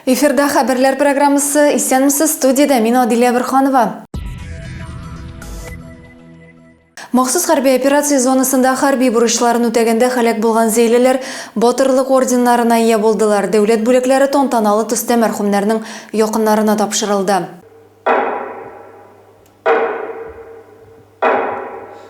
Эфирда хәбәрләр программасы. Исәнмесез, студиядә мин Адилә Борханова. Махсус хәрби операция зонасында хәрби бурычларын үтәгәндә һәлак булган зәйлеләр Батырлык орденнарына ия булдылар. Дәүләт бүләкләре тантаналы төстә мәрхүмнәрнең якыннарына тапшырылды.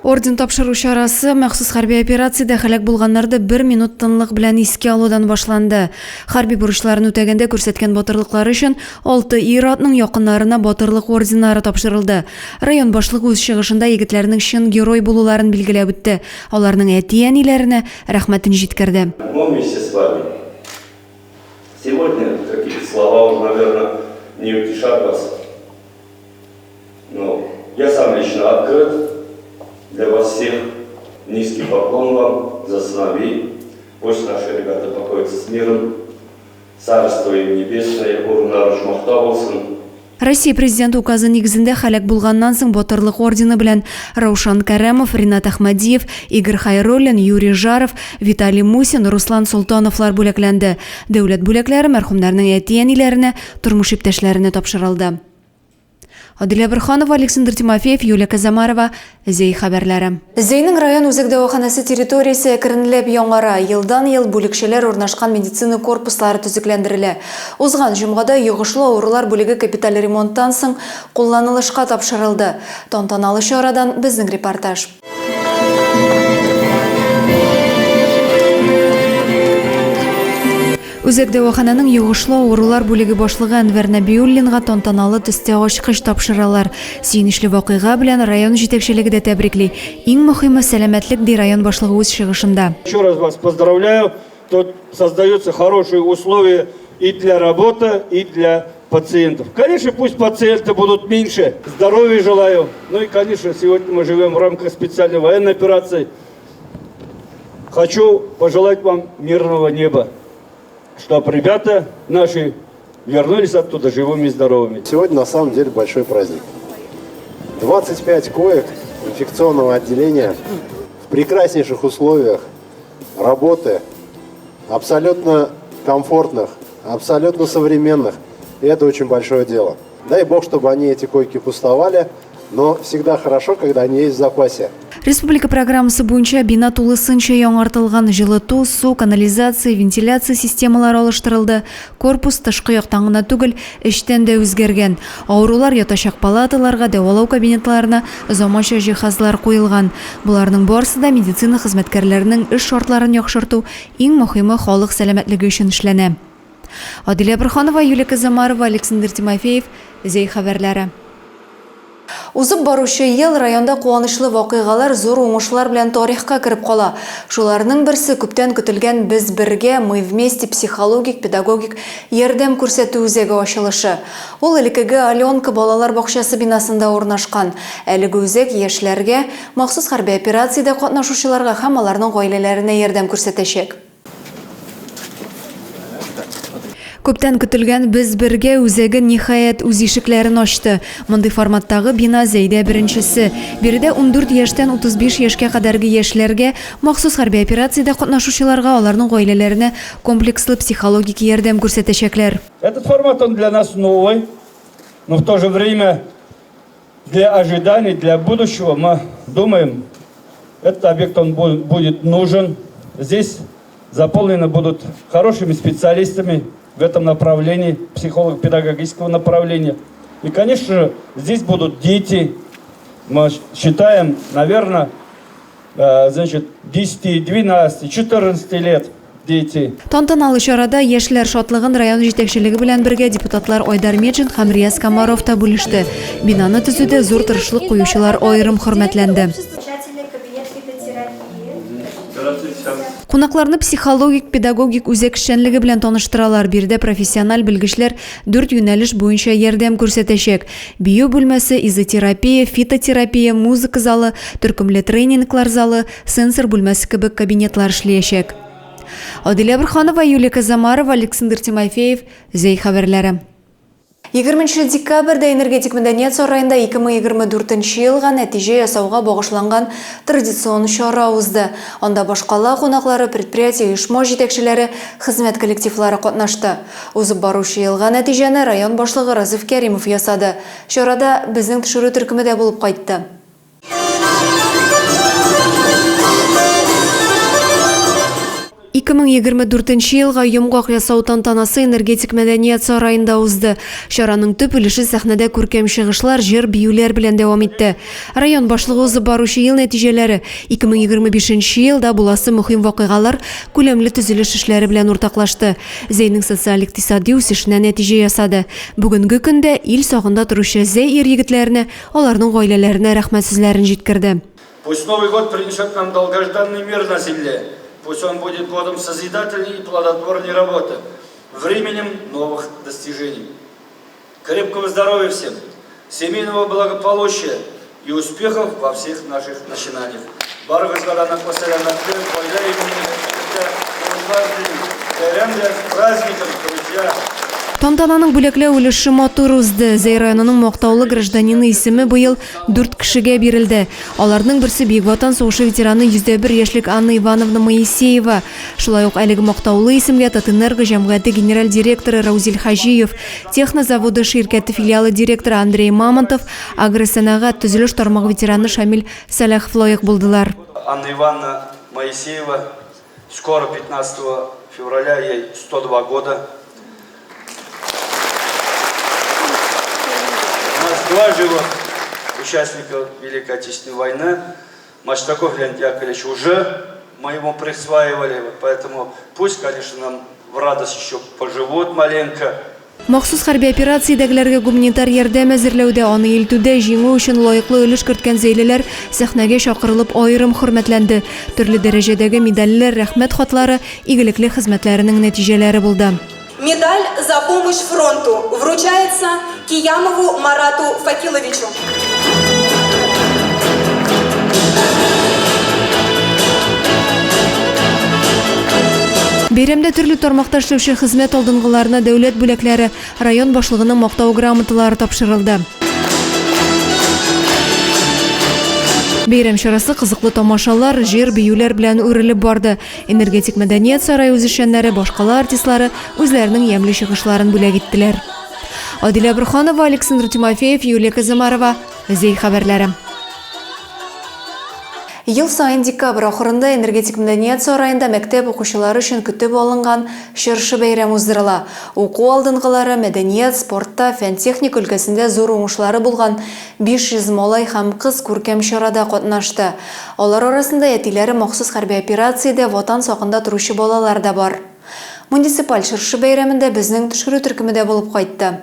Орден тапшыру чарасы махсус хәрби операциядә һәлак булганнарды бер минут тынлык белән искә алудан башланды. Хәрби бурычларын үтәгәндә күрсәткән батырлыклары өчен алты ир-атның якыннарына Батырлык орденнары тапшырылды. Район башлыгы үз чыгышында егетләрнең чын герой булуларын билгеләп үтте, аларның әти-әниләренә рәхмәтен җиткерде. Мы вместе с вами сегодня какие-то слова уже, наверное, не утешат вас. Ну, я сам лично открыт для вас всех. Низкий поклон вам за сыновей. Пусть наши ребята покоятся с миром. Царство им небесное, урыннары оҗмахта булсын. Россия Президенты указы нигезендә һәлак булганнан соң Батырлык ордены белән Раушан Кәрәмов, Ринат Әхмәдиев, Игорь Хайруллин, Юрий Жаров, Виталий Мусин, Руслан Солтановлар бүләкләнде. Дәүләт бүләкләре мәрхүмнәрнең әти-әниләренә, тормыш иптәшләренә тапшырылды. Адилә Борһанова, Александр Тимофеев, Юлия Казамарова, Зәй хәбәрләре. Зәйнең район үзәк дәваханәсе территориясе әкренләп яңара. Елдан-ел бүлекчәләр урнашкан медицина корпуслары төзекләндерелә. Узган җомгада йогышлы авырулар бүлеге капиталь ремонттан соң кулланылышка тапшырылды. Тантаналы чарадан безнең репортаж. Үзәк дәвахананың йогышлы авырулар бүлеге башлыгы Әнвәр Нәбиуллинга тантаналы төстә ачкыч тапшыралар. Сөенечле вакыйга белән район җитәкчелеге дә тәбрикли. Иң мөхиме, сәламәтлек, ди район башлыгы үз чыгышында. Еще раз вас поздравляю, тут создаются хорошие условия и для работы, и для пациентов. Конечно, пусть пациенты будут меньше. Здоровья желаю. Ну и, конечно, сегодня мы живем в рамках специальной военной операции. Хочу пожелать вам мирного неба, чтобы ребята наши вернулись оттуда живыми и здоровыми. Сегодня на самом деле большой праздник. 25 коек инфекционного отделения в прекраснейших условиях работы, абсолютно комфортных, абсолютно современных. И это очень большое дело. Дай бог, чтобы они, эти койки, пустовали, но всегда хорошо, когда они есть в запасе. Республика программасы буенча бина тулысынча яңартылган, җылыту, су, канализация, вентиляция системалары алыштырылды. Корпус тышкы яктан гына түгел, эчтән дә үзгәргән. Авырулар ятачак палаталарга, дәвалау кабинетларына заманча җиһазлар куелган. Боларның барысы да медицина хезмәткәрләренең эш шартларын яхшырту, иң мөхиме, халык сәламәтлеге өчен эшләнә. Адилә Борһанова, Юлия Казамарова, Александр Тимофеев, Зәй хәбәрләре. Узып баручы ел районда куанычлы вакыйгалар, зур уңышлар белән тарихка кереп кала. Шуларның берсе, күптән көтелгән Без бергә, Мы вместе психологик, педагогик ярдәм күрсәтү үзәге ачылышы. Ул элеккеге Аленка балалар бакчасы бинасында урнашкан. Әлеге үзәк яшьләргә, махсус хәрби операциядә катнашучыларга һәм аларның гаиләләренә ярдәм күрсәтәчәк. Күптән көтелгән Без бергә үзәге, ниһаять, үз ишекләрен ачты. Мондый форматтагы бина Зәйдә беренчесе. Биредә 14 яшьтән 35 яшькә кадәрге яшьләргә, махсус хәрби операциядә катнашучыларга, аларның гаиләләренә комплекслы психологик ярдәм күрсәтәчәкләр. Этот формат, он для нас новый, но в то же время для ожиданий, для будущего мы думаем, этот объект он будет нужен. Здесь заполнены будут хорошими специалистами в этом направлении, психолого-педагогического направления. И, конечно же, здесь будут дети. Мы считаем, наверное, значит, 10, 12, 14 лет дети. Тантаналы чарада яшьләр шатлыгын район җитәкчелеге белән бергә депутатлар Айдар Метшин һәм Рияз Комаров та бүлеште. Бинаны төзүдә зур тырышлык куючылар аерым хөрмәтләнде. Кунакларны психологик-педагогик үзәк эшчәнлеге белән таныштыралар. Биредә профессиональ белгечләр дүрт юнәлеш буенча ярдәм күрсәтәчәк. Бию бүлмәсе, изотерапия, фитотерапия, музыка залы, төркемле тренинглар залы, сенсор бүлмәсе кебек кабинетлар эшләячәк. Адилә Борһанова, Юлия Казамарова, Александр Тимофеев, Зәй хәбәрләре. 20 декабрьдә Энергетик мәдәният сараенда 2024 нче елга нәтиҗә ясауга багышланган традицион чара узды. Анда башкала кунаклары, предприятие-оешма җитәкчеләре, хезмәт коллективлары катнашты. Узып баручы елга нәтиҗәне район башлыгы Разиф Кәримов ясады. Чарада безнең төшерү төркеме дә булып кайтты. 2024 нче елга йомгак ясау тантанасы Энергетик мәдәният сараенда узды. Чараның төп өлеше сәхнәдә күркәм чыгышлар, җыр-биюләр белән дәвам итте. Район башлыгы узып баручы ел нәтиҗәләре, 2025 нче елда буласы мөһим вакыйгалар, күләмле төзелеш эшләре белән уртаклашты. Зәйнең социаль-икътисади үсешенә нәтиҗә ясады. Бүгенге көндә ил сагында торучы Зәй ир-егетләренә Аларның гаиләләренә рәхмәт сүзләрен җиткерде. Пусть Новый год принесет нам долгожданный мир на земле, пусть он будет годом созидательной и плодотворной работы, временем новых достижений. Крепкого здоровья всем, семейного благополучия и успехов во всех наших начинаниях. Барыгызга да ныклы сәламәтлек, гаилә иминлеге, уңышлар телим. Бәйрәм белән, с праздником, друзья! Тантананың бүләкләү өлеше матур узды. Зәй районының мактаулы гражданины исеме быел дүрт кешегә бирелде. Аларның берсе Бөек Ватан сугышы ветераны 101 яшьлек Анна Ивановна Моисеева. Шулай ук әлеге мактаулы исемгә Татэнерго җәмгыяте генераль директоры Раузил Хаҗиев, Техно заводы ширкәте филиалы директоры Андрей Мамонтов, агросәнәгать, төзелеш тармагы ветераны Шамил Сәлахов лаек булдылар. Анна Ивановна Моисеева, скоро 15 февраля ей 102 года. У нас два живых участника Великой Отечественной войны. Маштаков Леонид Яковлевич уже мы ему присваивали, поэтому пусть, конечно, нам в радость еще поживут маленько. Махсус хәрби операциядәгеләргә гуманитар ярдәм әзерләүдә, аны илтүдә җиңү өчен лаеклы өлеш керткән зәйлеләр сәхнәгә чакырылып аерым хөрмәтләнде. Төрле дәрәҗәдәге медальләр, рәхмәт хатлары игелекле хезмәтләренең нәтиҗәләре булды. Медаль За помощь фронту вручается Киямову Марату Факиловичу. Бәйрәмдә төрле тармакта эшләүче хезмәт алдынгыларына дәүләт бүләкләре, район башлыгының мактау грамоталары тапшырылды. Бәйрәм чарасы кызыклы тамашалар, җыр, биюләр белән үрелеп барды. Энергетик мәдәният сарае үзешчәннәре, башкала артистлары үзләренең ямьле чыгышларын бүләк иттеләр. Адилә Борһанова, Александр Тимофеев, Юлия Казымарова, Зәй хәбәрләре. Ел саен декабрь ахырында Энергетик мәдәният сараенда мәктәп укучылары өчен көтеп алынган Чыршы бәйрәме уздырыла. Уку алдынгылары, мәдәният, спортта, фән-техника өлкәсендә зур уңышлары булган 500 малай һәм кыз күркәм чарада катнашты. Алар арасында әтиләре махсус хәрби операциядә Ватан сагында торучы балалар да бар. Муниципаль Чыршы бәйрәмендә безнең төшерү төркеме дә булып кайтты.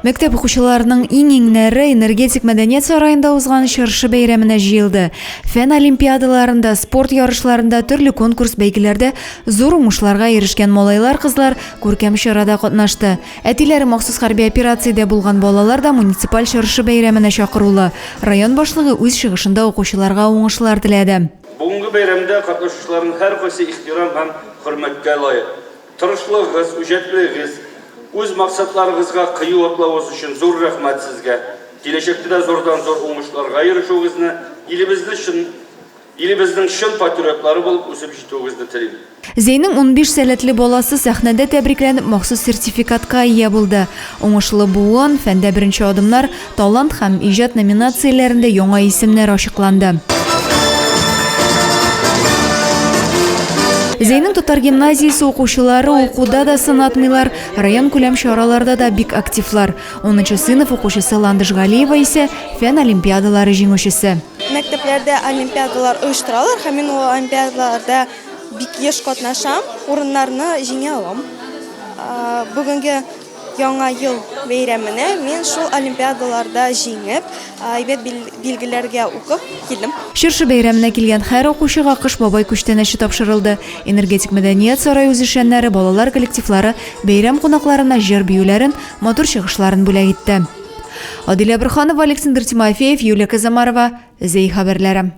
Мәктәп укучыларының иң-иңнәре Энергетик мәдәният сараенда узган Чыршы бәйрәменә җыелды. Фән олимпиадаларында, спорт ярышларында, төрле конкурс-бәйгеләрдә зур уңышларга ирешкән малайлар-кызлар күркәм чарада катнашты. Әтиләре махсус хәрби операциядә булган балалар да муниципаль чыршы бәйрәменә чакырулы. Район башлыгы үз чыгышында укучыларга уңышлар теләде. Бүгенге бәйрәмдә катнашучыларның һәркайсы ихтирам һәм хөрмәткә лаек. Тырышлыгыгыз, үҗәтлегегез, үз максатларыгызга кыю атлавыгыз өчен зур рәхмәт сезгә. Киләчәктә дә зурдан-зур уңышларга ирешүегезне, илебезне чын Илебезнең чын патриотлары булып үсеп җитүегезне телим. Зәйнең 15 сәләтле баласы сәхнәдә тәбрикләнеп, махсус сертификатка ия булды. Уңышлы буын, Фәндә беренче адымнар, Талант һәм иҗат номинацияләрендә яңа исемнәр ачыкланды. Зәйнең татар гимназиясе укучылары укуда да сынатмыйлар, районкүләм чараларда да бик активлар. Унынчы сыйныф укучысы Ландыш Галиева исә, фән олимпиадалары җиңүчесе. Мәктәпләрдә олимпиадалар оештыралар һәм мин ул олимпиадаларда бик еш катнашам, урыннарны җиңә алам. Бүгенге Яңа ел бәйрәменә мин шул олимпиадаларда җиңеп, әйбәт билгеләргә укып килдем. Чыршы бәйрәменә килгән һәр укучыга Кыш бабай күчтәнәче тапшырылды. Энергетик мәдәният сарае үзешчәннәре, балалар коллективлары бәйрәм кунакларына җыр-биюләрен, матур чыгышларын бүләк итте. Адилә Борһанова, Александр Тимофеев, Юлия Казамарова, Зәй хәбәрләре.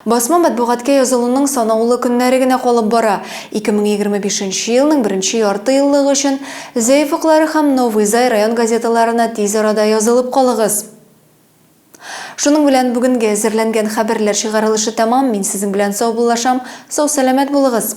Басма матбугатка язылуның санаулы көннәре генә калып бара. 2025 нче елның беренче ярты еллыгы өчен Зәй офыклары һәм Новый Зай район газеталарына тиз арада язылып калыгыз. Шуның белән бүгенгә әзерләнгән хәбәрләр чыгарылышы тәмам. Мин сезнең белән саубуллашам. Сау-сәламәт булыгыз!